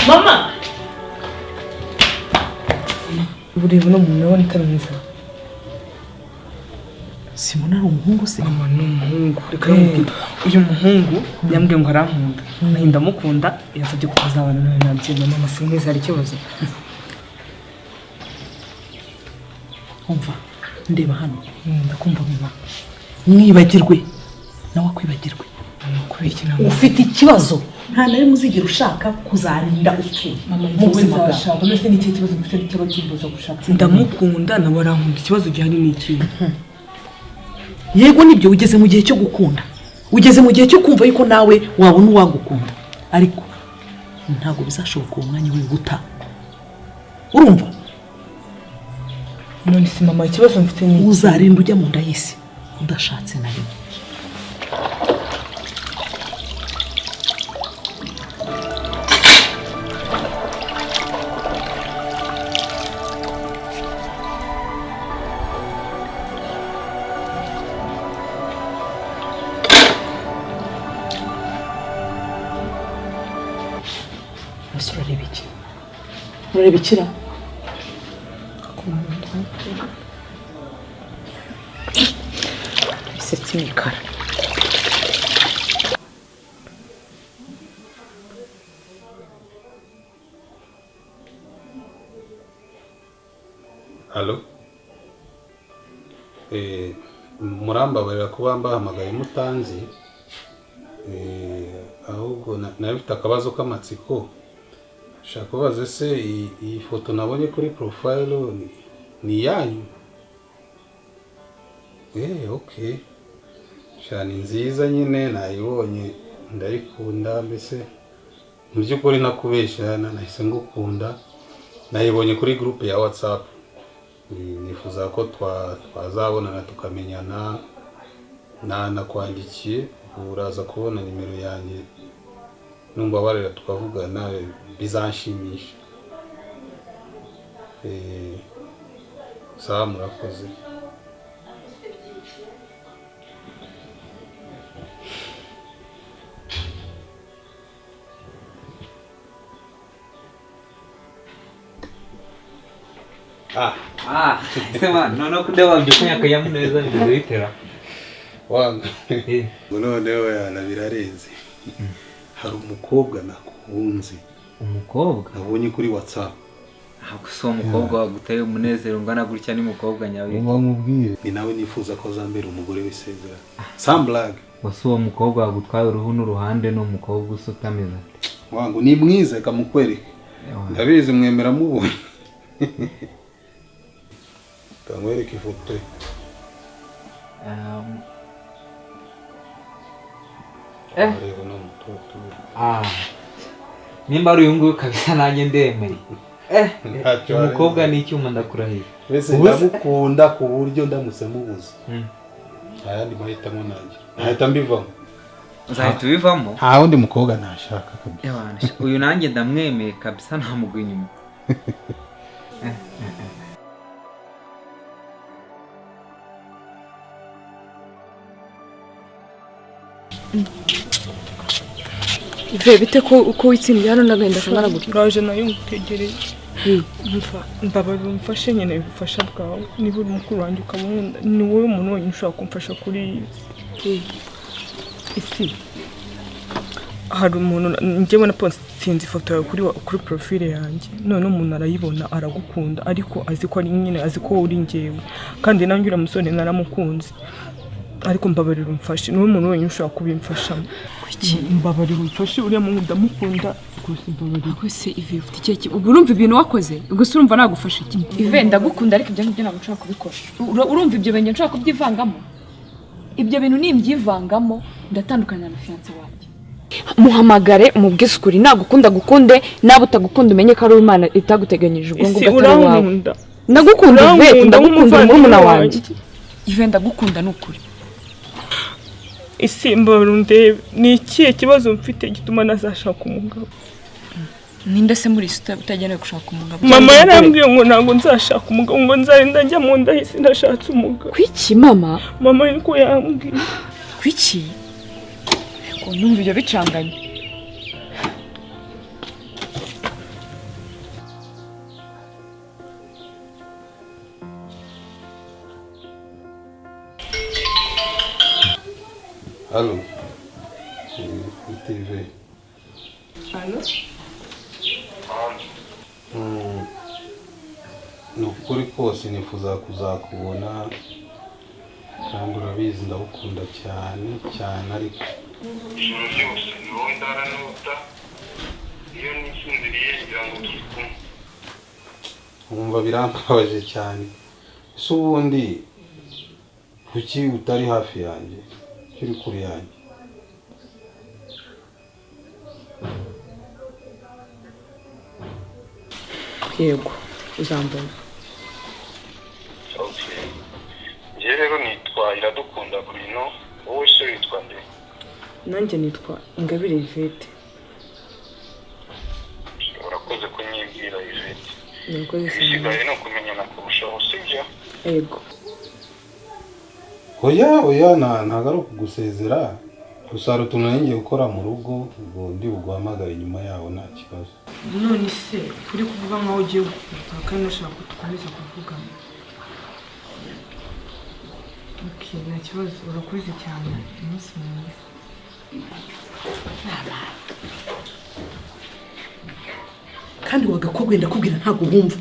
Mama, ureba uno muntu, urabona itari mwiza? Simona ari umuhungu se? Mama, ni umuhungu. Reka nkubwire, uyu muhungu yambwiye ngo arankunda, nanjye ndamukunda, yansabye ko tuzabana nawe, nabyemeye. Mama, si mwiza? Hari ikibazo? Umva, ndeba hano. Ndakumva mama. Mwibagirwe, nawe akwibagirwe. Mama, kubera iki ntabwo? Ufite ikibazo, nta na rimwe uzigera ushaka, kuzarinda upfuye Mama, mu njyewe buzima bwawe. nzashaka. Mbese ni ikihe kibazo mfite cyaba kimbuza gushaka? Ndamukunda, nawe arankunda, ikibazo gihari ni ikihe? Yego nibyo, ugeze mu gihe cyo gukunda, ugeze mu gihe cyo kumva yuko nawe wabona uwagukunda, ariko ntabwo bizashoboka. Uwo mwanya wiguta, urumva? None se mama, ikibazo mfite ni iki? Uzarinda ujya mu nda y'isi udashatse na rimwe. Ese urareba iki? Urareba ikira? Imisatsi y'imikara. Allo? Murambabarira kuba mbahamagaye mutanzi, ahubwo nari mfite akabazo k'amatsiko. Shaka kubaza, ese iyi foto nabonye kuri profile ni iyanyu? Okay. Sha, ni nziza nyine, nayibonye ndayikunda, mbese mu by'ukuri nakubeshya nahise ngukunda. Nayibonye kuri groupe ya WhatsApp. Nifuza ko twazabonana tukamenyana. Nakwandikiye, ubu uraza kubona nimero yanjye, numbabarira tukavugana, bizanshimisha. Sawa, murakoze. Ah. Ah, ese man, noneho ko ndeba wabyukanye akanyamuneza, bimeze bitera? Wanga noneho yana birarenze. Hari umukobwa nakunze. Umukobwa? Nabonye kuri WhatsApp. Ntabwo si uwo mukobwa waguteye umunezero ungana gutya, ni mukobwa nyawe? Mubwire, ni nawe nifuza ko azambera umugore w'isezerano, sans blague. Wase uwo mukobwa wagutwaye uruhu n'uruhande ni umukobwa usa utameze ate? Wangu, ni mwiza, reka mukwereke. Ndabizi mwemera mubonye. Ndamwereka ifoto ye. Areba no mutoto. Ah. Nimba ari uyu nguyu kabisa, nanjye ndemeye. Ntacyo. Umukobwa ni icyuma, ndakurahiye. Mbese ndamukunda ku buryo ndamutse mubuze, nta yandi mahitamo nagira, nahita mbivamo. Uzahita ubivamo? Nta wundi mukobwa nashaka kabisa. Ewana, uyu nanjye ndamwemeye kabisa, ntamugwa inyuma. Ive, bite ko uko witsindiye hano n'agahinda kangana gutya? Uraje nayo ngutegereye. Mva, mbabarira umfashe, nkeneye ubufasha bwawe. Niba uri mukuru wanjye ukaba unkunda, ni wowe muntu wenyine ushobora kumfasha kuri iyi isi. Hari umuntu njyewe na postinze ifoto yawe kuri profile yanjye, none umuntu arayibona aragukunda, ariko azi ko ari nyine, azi ko uri njyewe, kandi nanjye uriya musore naramukunze. Ariko mbabarira umfashe, ni wowe muntu wenyine ushobora kubimfashamo. Kuki? Mbabarira umfashe, uriya muntu ndamukunda rwose, mbabarira. Ako se Ive, ufite ikihe ubwo urumva ibintu wakoze, ubwo se urumva nagufasha iki? Ive, ndagukunda, ariko ibyo ngibyo ntabwo nshobora kubikora. Urumva ibyo bintu nshobora kubyivangamo? Ibyo bintu nimbyivangamo ndatandukana na fiance wanjye. Muhamagare umubwize ukuri, nagukunda gukunde, naba utagukunda umenye ko ari Imana itaguteganyije, ubwo Isi, ngubwo atari uwawe. urankunda? Ndagukunda Ive, Urankunda ndagukunda, nk'umuvandimwe murumuna wanjye. wanjye. Ive, ndagukunda ni ukuri. Isi, mbabarira undebe, ni ikihe kibazo mfite gituma ntazashaka umugabo? Ninde se muri isi utagenewe gushaka umugabo? Mama yarambwiye ngo ntabwo nzashaka umugabo, ngo nzarinda njya mu nda y'isi ntashatse umugabo. Kwiki mama? Mama niko yambwiye. Kwiki? Ariko numva ibyo bicanganye. Allo, TV. Allo? Ni ukuri kose nifuza kuzakubona kandi urabizi ndagukunda cyane cyane, ariko ijoro ryose ni wowe ndaranota, iyo nisinziriye ngira ngo turi kumwe. Wumva birambabaje cyane. Ese ubundi kuki utari hafi yanjye, uri kure yanjye? Yego, uzambona. Okay. Njye rero nitwa Iradukunda Bruno, wowe se witwa nde? Nanjye nitwa Ingabire Yvette. Urakoze kunyibwira Yvette. Urakoze cyane. Ibisigaye ni ukumenyana kurushaho, sibyo? Yego. Oya oya, ntabwo ari ukugusezera, gusa hari utuntu nari ngiye gukora mu rugo, ubwo ndi buguhamagare nyuma yaho nta kibazo. None se kuri kuvuga nkaho ugiye gukora kandi nashaka ko dukomeza kuvugana? Okay, nta kibazo, urakoze cyane, umunsi mwiza. Kandi wagakobwa ndakubwira ntabwo wumva.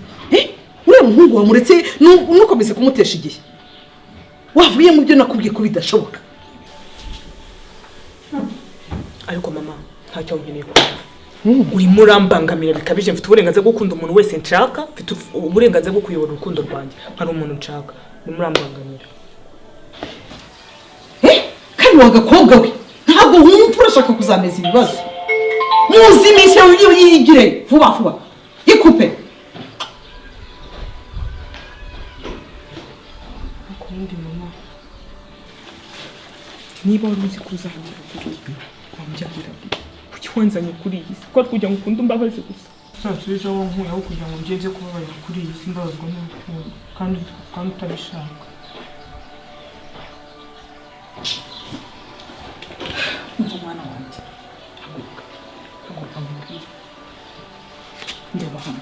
Uriya muhungu wamuretse nukomeze kumutesha igihe. Wavuye mu byo nakubwiye ko bidashoboka. Ariko mama, ntacyo nkeneye kumva. Urimo urambangamira bikabije. Mfite uburenganzira bwo gukunda umuntu wese nshaka, mfite uburenganzira bwo kuyobora urukundo rwanjye nkari umuntu nshaka. Urimo urambangamira. Kandi wagakobwa we ntabwo wumva, urashaka kuzameza ibibazo. Muzi iminsi yawe yigire vuba vuba, ikupe. Akundi mama, niba wari uzi ko uzangira kuriya wambyarira, kuki wanzanye kuri iyi si? Ko kugira ngo ukunde umbabaze gusa. Uzansubize aho nkuye aho kugira ngo ngenze kubabarira kuri iyi si mbabazwa n'urukundo kandi kandi utabishaka. Umva mwana wanjye, haguruka, haguruka nkubwire. Ndeba hano,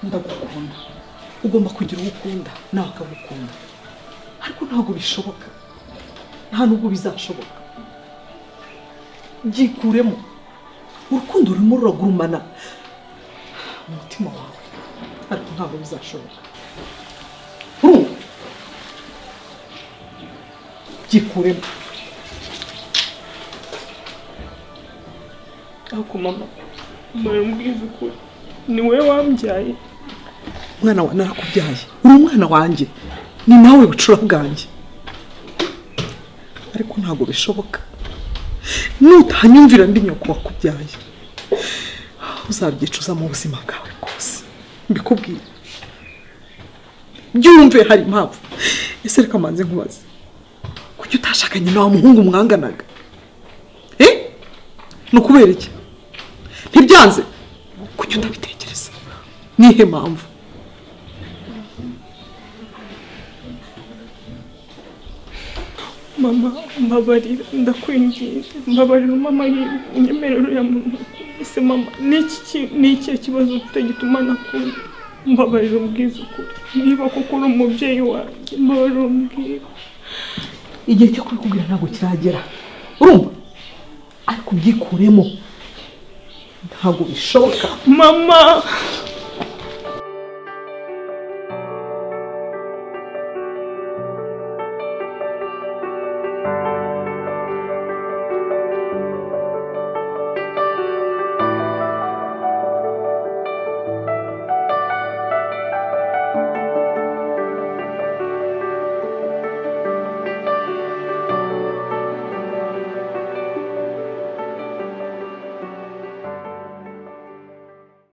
ndagukunda, ugomba kugira uwo ukunda nawe akagukunda, ariko ntabwo bishoboka, nta nubwo bizashoboka. Byikuremo, urukundo rurimo ruragurumana umutima wawe, ariko ntabwo bizashoboka. Urumva? Byikuremo. Ariko mama, mbwira ukuri, ni wowe wambyaye. Mwana wa narakubyaye, uri umwana wanjye, ni nawe bucura bwanjye, ariko ntabwo bishoboka. Nutanyumvira ndi nyoko wakubyaye, uzabyicuza mu buzima bwawe bwose. Mbikubwire, byumve, hari impamvu. Ese reka manze nkubaze, kuki utashakanye na wa muhungu mwanganaga? Ni ukubera iki? Ntibyanze? Kuki utabitekereza? Nihe mpamvu? Mama, mbabarira, ndakwinginze, mbabarira mama, unyemerere uriya muntu. Ese mama, ni ikihe kibazo ufite gituma nakunda? Mbabarira umbwize ukuri, niba koko uri umubyeyi wanjye, mbabarira umbwire. Igihe cyo kubikubwira ntabwo kiragera, urumva? Ariko ubyikuremo, ntabwo bishoboka. Mama,